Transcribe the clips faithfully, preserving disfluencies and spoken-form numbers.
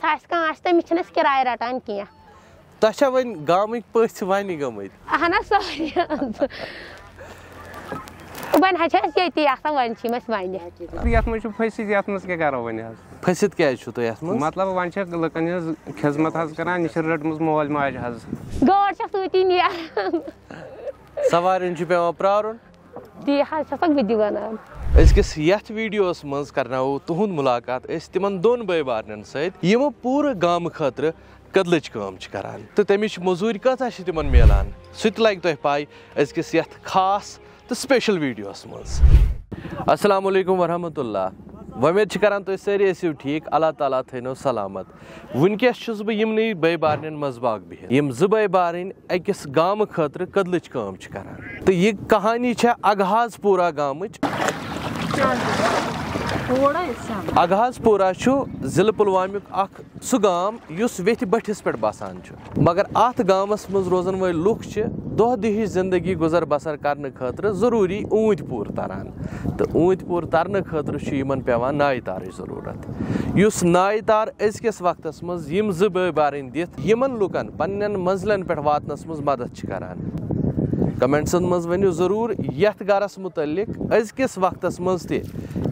سُہ آسہِ کانٛہہ آسہِ، تٔمِس چھِنہٕ أسۍ کِراے رَٹان کینٛہہ۔ تۄہہِ چھا وۄنۍ گامٕکۍ پٔژھۍ وَنہِ گٔمٕتۍ؟ اہن حظ، سٲری۔ وۄنۍ حظ چھِ أسۍ ییٚتی آسان، وۄنۍ چھِ یِم اَسہِ وَنہِ۔ یَتھ منٛز چھُ پھٔسِتھ، یَتھ منٛز کیٛاہ کَرو وۄنۍ حظ؟ پھٔسِتھ کیٛازِ چھُو تُہۍ یَتھ منٛز؟ مطلب، وۄنۍ چھِ لُکَن ہِنٛز خدمت حظ کَران، یہِ چھِ رٔٹمٕژ مول ماجہِ حظ۔ گٲڈ چھَس سۭتی نیران۔ سوارٮ۪ن چھُ پٮ۪وان پرٛارُن۔ تی حظ چھَسکھ بہٕ تہِ وَنان۔ أزکِس یَتھ ویٖڈیوَس منٛز کرناوو تُہُنٛد مُلاقات أسۍ تِمَن دۄن بٲے بارنٮ۪ن سۭتۍ، یِم پوٗرٕ گامہٕ خٲطرٕ کٔدلٕچ کٲم چھِ کران تہٕ تَمِچ مٔزوٗرۍ کۭژاہ چھِ تِمَن میلان، سُہ تہِ لَگہِ تۄہہِ پَے أزکِس یَتھ خاص تہٕ special ویٖڈیوَس منٛز۔ السلام علیکم ورحمۃ اللہ۔ وۄمید چھِ کران تُہۍ سٲری ٲسِو ٹھیٖک، اللہ تعالیٰ تھٲینو سلامت۔ وٕنکیٚس چھُس بہٕ یِمنٕے بٲے بارنٮ۪ن منٛز باغ بِہِتھ، یِم زٕ بٲے بارٕنۍ أکِس گامہٕ خٲطرٕ کٔدلٕچ کٲم چھِ کران۔ تہٕ یہِ کہانی چھےٚ اگہاز پورہ گامٕچ۔ اگہاز پورہ چھُ ضلعہٕ پُلوامیُک اکھ سُہ گام یُس ویٚتھِ بٔٹھِس پٮ۪ٹھ بسان چھُ، مگر اتھ گامس منٛز روزن وٲلۍ لُکھ چھِ دۄہ دِہِچ زندگی گُزر بسر کرنہٕ خٲطرٕ ضروٗری اوٗنتۍ پوٗر تران، تہٕ اوٗنتۍ پوٗر ترنہٕ خٲطرٕ چھُ یِمن پٮ۪وان نایہِ تارٕچ ضروٗرت، یُس نایہِ تار أزکِس وقتس منٛز یِم زٕ بٲے بارٕنۍ دِتھ یِمن لُکن پننٮ۪ن منزلن پٮ۪ٹھ واتنس منٛز مدد چھِ کران۔ کمنٹسن منٛز ؤنِو ضروٗر یتھ گرس متعلق أزکِس وقتس منٛز تہِ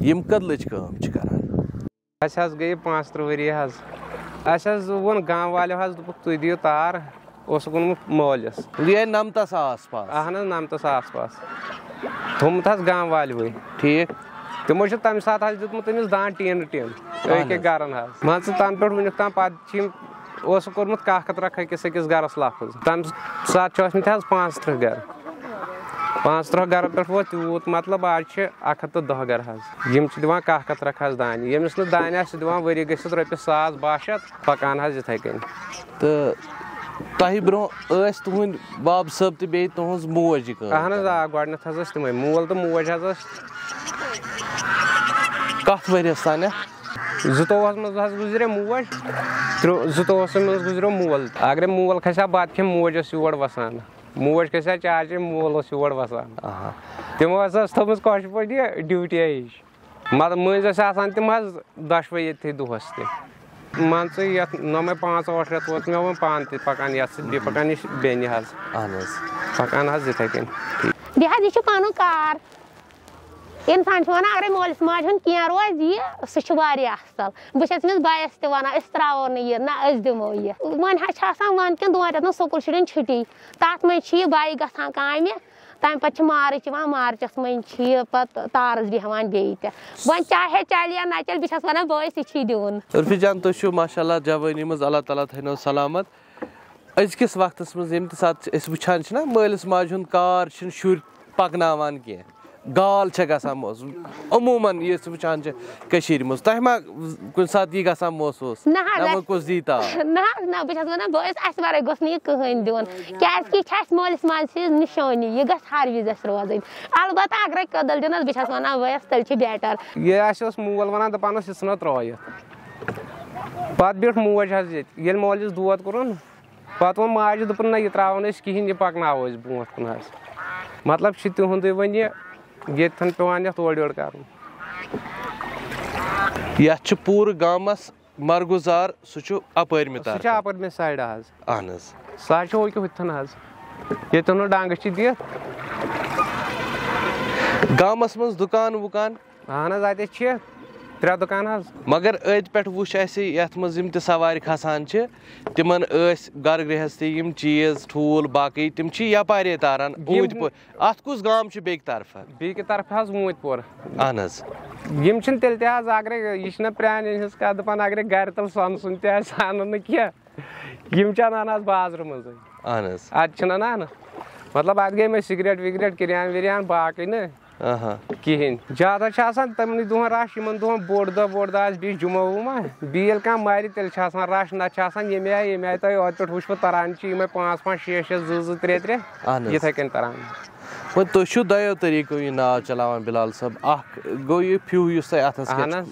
یِم کٔدلٕچ کٲم چھِ کران۔ اَسہِ حظ گٔیہِ پانٛژترٕٛہ ؤری حظ۔ اَسہِ حظ ووٚن گام والیو حظ، دوٚپُکھ، "تُہۍ دِیِو تار"۔ اوسُکھ اوٚنمُت مٲلِس۔ یہِ آیہِ نَمتَس آس پاس۔ اَہَن حظ، نَمتَس آس پاس۔ تھوٚمُت حظ گام والیوٕے۔ ٹھیٖک۔ تِمو چھُ تَمہِ ساتہٕ حظ دیُتمُت أمِس دان ٹیٖنہٕ ٹیٖن۔ اَہَن أکۍ حظ۔ گَرَن حظ۔ مان ژٕ، تَنہٕ پٮ۪ٹھ وٕنیُک تام پَتہٕ چھِ یِم، اوسُکھ کوٚرمُت کَہہ کَتھ رَکھ أکِس أکِس گَرَس لفظ۔ تَمہِ ساتہٕ چھِ ٲسمٕتۍ حظ پانٛژترٕٛہ گَرٕ۔ پانٛژترٕٛہ گَرَن پٮ۪ٹھ ووت تیوٗت، مطلب، آز چھِ اَکھ ہَتھ تہٕ دَہ گَرٕ حظ۔ یِم چھِ دِوان کَہہ کَتھ رَکھ حظ دانہِ۔ ییٚمِس نہٕ دانہِ آسہِ، سُہ دِوان ؤری گٔژھِتھ رۄپیَس ساس باہ شیٚتھ، پَکان حظ یِتھَے کٔنۍ۔ تہٕ تۄہہِ برونٛہہ ٲسۍ تُہٕنٛدۍ باب صٲب تہٕ بیٚیہِ تُہٕنٛز موج یہِ کٲم اَہَن حظ، کران؟ آ، گۄڈٕنٮ۪تھ حظ ٲسۍ تِمَے۔ مول تہٕ موج حظ ٲسۍ۔ کَتھ ؤریَس تانٮ۪تھ؟ زٕتووُہَس منٛز حظ گُزرے موج، ترٛو-، زٕتووُہَس منٛز گُزریو مول۔ اگرے مول کھسہِ ہا بَتہٕ کھٮ۪مہٕ، موج ٲس یور وَسان۔ موج کھسہِ ہا چاے چیٚنہِ، مول اوس یور وَسان۔ آہا۔ تِمو حظ ٲس تھٲومٕژ کۄچھِ پٲٹھۍ یہِ ڈیوٹی ہِش۔ مطلب، مٔنٛزۍ ٲسۍ آسان تِم حظ دۄشوَے ییٚتھی دۄہَس تہِ۔ مان ژٕ، یَتھ نَمَے پانٛژھ ٲٹھ رٮ۪تھ ووت مےٚ وۄنۍ پانہٕ تہِ پَکان یَتھ سۭتۍ، بیٚیہِ پَکان یہِ چھِ بیٚنہِ حظ۔ اَہَن حظ۔ پَکان حظ یِتھَے کٔنۍ۔ یہِ حظ، یہِ چھُ پَنُن کار۔ اِنسان چھُ وَنان، اگرے مٲلِس ماجہِ ہُنٛد کینٛہہ روزِ یہِ، سُہ چھُ واریاہ اَصٕل۔ بہٕ چھَس أمِس بَیَس تہِ وَنان، أسۍ ترٛاوو نہٕ یہِ، نہ، أسۍ دِمو یہِ۔ وۄنۍ حظ چھِ آسان وَنٛدٕ کٮ۪ن دۄن رٮ۪تَن سکوٗل شُرٮ۪ن چھُٹی۔ تَتھ منٛز چھِ یہِ بَے گژھان کامہِ۔ تَمہِ پَتہٕ چھِ مارٕچ یِوان، مارچَس منٛز چھِ یہِ پَتہٕ تارَس بیٚہوان بیٚیہِ تہِ۔ وۄنۍ چاہے چَلہِ یا نہ چَلہِ، بہٕ چھَس وَنان، بٲیِس، یہِ چھی دیُن۔ عرفی جان، تُہۍ چھِو ماشاء اللہ جوٲنی منٛز، اللہ تعالیٰ تھٲینو سلامت۔ أزکِس وقتَس منٛز ییٚمہِ تہِ ساتہٕ أسۍ وٕچھان چھِنہ، مٲلِس ماجہِ ہُنٛد کار چھِنہٕ شُرۍ پَکناوان کینٛہہ، گال چھےٚ گژھان محسوٗس۔ عموٗماً یہِ أسۍ وٕچھان چھِ کٔشیٖرِ منٛز، تۄہہِ ما کُنہِ ساتہٕ یی گژھان محسوٗس؟ نہ حظ، نہ اَسہِ وۄنۍ کُس دی تار؟ نہ حظ، نہ، بہٕ چھَس وَنان، بہٕ ٲسۍ، اَسہِ وَرٲے گوٚژھ نہٕ یہِ کٕہٕنۍ دیُن، کیٛازِکہِ یہِ چھِ اَسہِ مٲلِس ماجہِ سٕنٛز نِشٲنی، یہِ گژھِ ہر وِزِ اَسہِ روزٕنۍ۔ البتہ اگرے کٔدٕل دِنَس، بہٕ چھَس وَنان، بٲیِس، تیٚلہِ چھِ better۔ یہِ اَسہِ اوس مول وَنان، دَپان اوس، یہِ ژھٕنو ترٛٲیِتھ۔ پَتہٕ بیٖٹھ موج حظ ییٚتہِ، ییٚلہِ مٲلِس دود کوٚرُن، پَتہٕ ووٚن ماجہِ، دوٚپُن، "نہ، یہِ ترٛاوو نہٕ أسۍ کِہیٖنۍ، یہِ پَکناوو أسۍ برونٛٹھ کُن حظ۔" مطلب چھِ تِہُنٛدُے وۄنۍ یہِ، ییٚتہِ تھَن پٮ۪وان یَتھ اورٕ یورٕ کَرُن۔ یَتھ چھُ پوٗرٕ گامَس مَرگُزار، سُہ چھُ اَپٲرمہِ سُہ چھُ طرفہٕ۔ اَپٲرمہِ side حظ۔ اَہَن حظ۔ سُہ حظ چھُ ہُہ کہِ ہُتہِ تھَن حظ، ییٚتٮ۪ن نہٕ ڈَنٛگہٕ چھِ دِتھ۔ گامَس منٛز دُکان وُکان؟ اہن حظ، اَتہِ چھِ ترٛےٚ دُکان حظ۔ مگر أتھۍ پٮ۪ٹھ وٕچھ اَسہِ، یَتھ منٛز یِم تہِ سوارِ کھسان چھِ، تِمَن ٲسۍ گَرٕ گرٛہستی یِم چیٖز، ٹھوٗل، باقٕے، تِم چھِ یَپارے تاران یِم اوٗنٛتۍ پورِ۔ اَتھ کُس گام چھُ بیٚکہِ طرفہٕ؟ بیٚکہِ طرفہٕ حظ اوٗنٛتۍ پورٕ۔ اہن حظ۔ یِم چھِنہٕ تیٚلہِ تہِ حظ، اگرے یہِ چھِنہ پرٛانٮ۪ن ہِنٛز کَتھ دَپان، اگرے گَرِ تَل سۄنہٕ سُنٛد تہِ آسہِ اَنُن نہٕ کینٛہہ، یِم چھِ اَنان حظ بازرٕ منٛزٕے۔ اہن حظ۔ اَدٕ چھِنہٕ اَنان۔ مطلب، اَتھ گٔے یِمَے سِگریٹ وِگریٹ، کِریان وِریان، باقٕے نہٕ۔ آہا۔ کِہیٖنۍ۔ زیادٕ حظ چھِ آسان تِمنٕے دۄہَن رَش، یِمَن دۄہَن بوٚڑ دۄہ ووٚڑ دۄہ آسہِ، بیٚیہِ جُمعہ وُمعہ۔ بیٚیہِ ییٚلہِ کانٛہہ مَرِ، تیٚلہِ چھِ آسان رَش، نَتہٕ چھِ آسان ییٚمہِ آیہِ، ییٚمہِ آیہِ تۄہہِ اوترٕ پٮ۪ٹھ وٕچھوٕ تَران چھِ، یِمَے پانٛژھ پانٛژھ، شےٚ شےٚ، زٕ زٕ، ترٛےٚ ترٛےٚ، اہن حظ۔ یِتھَے کٔنۍ تَران۔ وۄنۍ تُہۍ چھِو دۄیو طٔریٖقو یہِ ناو چلاوان، بِلال صٲب۔ اَکھ گوٚو یہِ پھیوٗ یُس تۄہہِ اَتھَس کٮ۪تھ اہن چھُ، حظ۔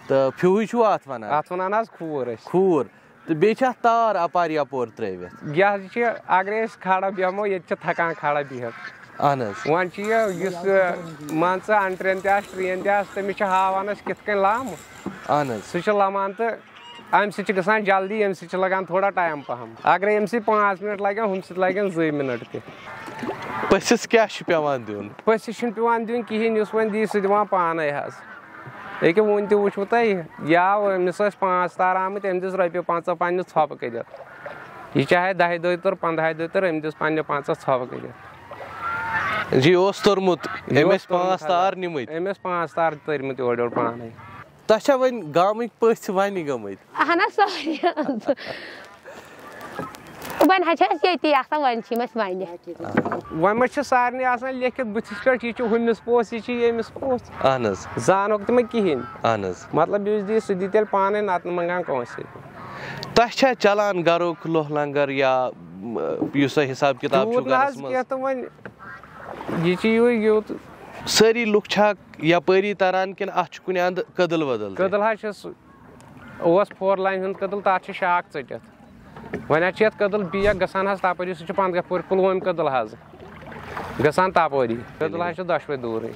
تہٕ پھیوٗوٕے چھُو اَتھ وَنان؟ اَتھ وَنان حظ کھوٗر أسۍ۔ کھوٗر۔ تہٕ بیٚیہِ چھِ اَتھ تار اَپارِ یَپور ترٛٲوِتھ۔ یہِ حظ چھِ، اگرے أسۍ کھڑا بیٚہمو، ییٚتہِ چھِ تھکان کھڑا بِہِتھ۔ اہن حظ۔ وۄنۍ چھِ یہِ، یُس، مان ژٕ، اَنٹرٛین تہِ آسہِ، ٹرٛین تہِ آسہِ، تٔمِس چھِ ہاوان أسۍ کِتھ کٔنۍ لَم۔ اہن حظ۔ سُہ چھُ لَمان تہٕ اَمہِ سۭتۍ چھِ گژھان جلدی، اَمہِ سۭتۍ چھِ لَگان تھوڑا ٹایم پَہَم۔ اَگرَے اَمہِ سۭتۍ پانٛژھ مِنَٹ لَگن، ہُمہِ سۭتۍ لَگن زٕے مِنَٹ تہِ۔ پٔژھِس کیٛاہ چھُ پٮ۪وان دیُن؟ پٔژھِس چھُنہٕ پٮ۪وان دیُن کِہیٖنۍ، یُس وۄنۍ دی سُہ دِوان پانَے حظ۔ ییٚکیٛاہ وُنہِ تہِ وٕچھوٕ تۄہہِ، یا أمِس ٲسۍ پانٛژھ تار آمٕتۍ، أمۍ دِژ رۄپیہِ پنٛژاہ پنٛنہِ ژھۄپہٕ کٔرِتھ۔ یہِ چاہے دَہہِ دۄہہِ تُر، پنٛدہاے دۄہہِ تُر، أمۍ دِژ پنٛنہِ پنٛژاہ ژھۄپہٕ کٔرِتھ۔ یہِ اوس توٚرمُت، یہِ أمۍ اوس ٲسۍ پانٛژھ توٚرمُت تار حظ۔ نِمٕتۍ۔ أمۍ ٲسۍ پانٛژھ تار تٔرمٕتۍ اورٕ یورٕ پانَے۔ تۄہہِ چھا وۄنۍ گامٕکۍ پٔژھۍ وَنہِ گٔمٕتۍ؟ اہن حظ سٲری۔ وۄنۍ حظ چھِ أسۍ ییٚتی آسان، وۄنۍ چھِ یِم اَسہِ وَنہِ۔ وۄنۍ ما چھِ سارنٕے آسان لیکھِتھ بٕتھِس پٮ۪ٹھ، یہِ چھُ ہُمِس پوٚژھ، یہِ چھُ ییٚمِس پوٚژھ؟ اہن حظ، زانوکھ تِمَے کِہیٖنۍ۔ اہن حظ۔ مطلب یُس دی سُہ دی تیٚلہِ پانَے، نَتہٕ نہٕ منٛگان کٲنٛسہِ۔ تۄہہِ چھا چلان گرُک لوہ لنگر یا م، یُس تۄہہِ حساب کِتاب چھُو تیوٗت نہ گرس حظ منٛز؟ کینٛہہ تہٕ وۄنۍ یہِ چھِ یِہوٚے یوٗت۔ سٲری لُکھ چھا یپٲری تران کِنہٕ اتھ چھُ کُنہِ اندٕ کٔدٕل ؤدٕل تہِ؟ کٔدٕل حظ چھِ سُہ اوس فور لاین ہُنٛد کٔدٕل، تَتھ چھِ شاکھ ژٔٹِتھ۔ وۄنۍ حظ چھِ یَتھ کٔدٕل بیگ گژھان حظ تَپٲری، سُہ چھُ پنٛداہ پورِ پُلوٲمۍ کٔدٕل حظ گژھان تَپٲری۔ کٔدٕل حظ چھِ دۄشوَے دوٗرٕے۔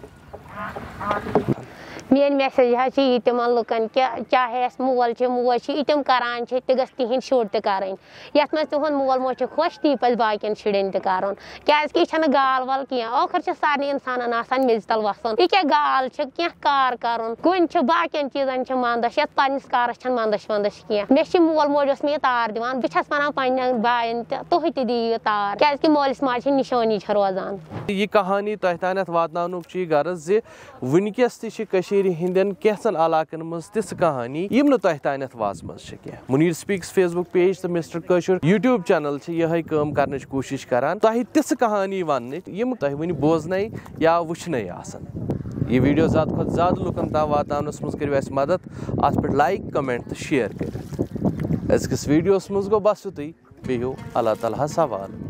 میٲنۍ میسیج حظ چھِ یہِ تِمن لُکن کہِ چاہے اَسہِ مول چھِ موج چھِ، یہِ تِم کران چھِ، تہِ گٔژھ تِہنٛدۍ شُرۍ تہِ کرٕنۍ۔ یَتھ منٛز تِہُنٛد مول موج چھُ خۄش، تی پَزِ باقین شُرٮ۪ن تہِ کرُن۔ کیازِ کہِ یہِ چھَنہٕ گال وال کینٛہہ، ٲخٕر چھِ سارنٕے اِنسانن آسان میٚژِ تل وَسُن۔ یہِ کیٛاہ گال چھِ، کینٛہہ کار کرُن۔ کُنہِ چھُ باقین چیٖزن چھِ مندش، یَتھ پننِس کارس چھَنہٕ مندش وندش کینٛہہ۔ مےٚ چھِ مول موج اوس مےٚ یہِ تار دِوان، بہٕ چھَس وَنان پننٮ۪ن باین تہِ، تُہۍ تہِ دِیِو یہِ تار، کیازِ کہِ مٲلِس ماجہِ ہِنٛز نِشٲنی چھےٚ روزان۔ یہِ کہانی تۄہہِ تانٮ۪تھ واتناونُک چھُ یہِ غرض زِ وٕنکیٚس تہِ چھِ کٔشیٖرِ ہِنٛدٮ۪ن کینٛژن علاقن منٛز تِژھٕ کہانی یِم نہٕ تۄہہِ تانٮ۪تھ واژمژٕ چھِ کینٛہہ۔ منیٖر سپیکس Facebook page تہٕ مسٹر کٲشُر YouTube channel چھِ یِہے کٲم کرنٕچ کوٗشِش کران، تۄہہِ تِژھٕ کہانی وننٕچ یِم تۄہہِ وٕنہِ بوزنے یا وٕچھنے آسن۔ یہِ video زیادٕ کھۄتہٕ زیادٕ لُکن تام واتناونس منٛز کٔرِو اَسہِ مدد، اتھ پٮ۪ٹھ like، comment تہٕ share کٔرِتھ۔ أزکِس videoس منٛز گوٚو بس یُتُے، بِہِو اللہ تعالیٰ ہس حوالہٕ۔